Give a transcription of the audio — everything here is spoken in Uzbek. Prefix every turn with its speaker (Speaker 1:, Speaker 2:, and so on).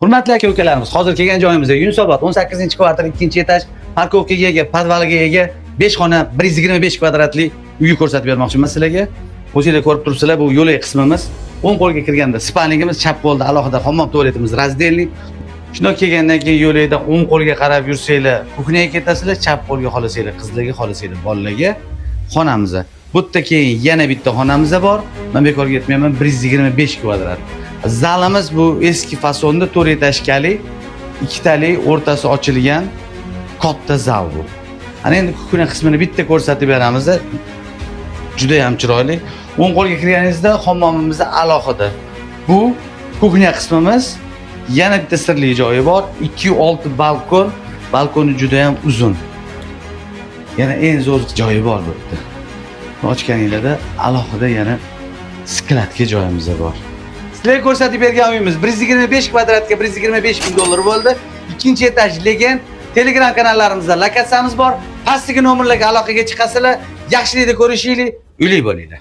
Speaker 1: Hurmatli aka ukalarimiz, hozir kelgan joyimizda Yunusobod 18-kvartal 2-etaj, парковка ga ega, podvaliga ega 5 xona 125 kvadratli uyni ko'rsatib bermoqchiman sizlarga. O'zinglar ko'rib turibsizlar, bu yo'lak qismimiz. O'ng qo'lga kirganda спальник imiz, chap qo'lda alohida hammom tualetimiz раздельный. Shundoq kelgandan keyin yo'lakda o'ng qo'lga qarab yursanglar, кухня ga ketasizlar, chap qo'lga xohlasanglar qizlarga, xohlasanglar bolalarga xonamiz. Bu yerda keyin yana bitta xonamiz bor. Men bekorga aytmayman, 125 kvadrat. Zalimiz bu eski fasonda 4 этаж kali, ikkitali, o'rtasi ochilgan katta zal bu. Ana endi кухня qismini bitta ko'rsatib beramiz. Juda ham chiroyli. O'ng qo'lga kirganingizda hammomimiz alohida. Bu кухня qismimiz, yana bitta sirli joyi bor. 2.6 balkon, balkoni juda ham uzun. Yana eng zo'r joyi bor bu yerda. Ochganinglarda alohida yana склад ga joyimiz bor. Sizlarga ko'rsatib bergan uyimiz 125 kvadratga 125 ming dollar bo'ldi. Ikkinchi etaj Legend. Telegram kanallarimizda lokatsiyamiz bor. Pastdagi nomerlarga aloqaga chiqasizlar. Yaxshilikda ko'rishaylik, uyli bo'linglar.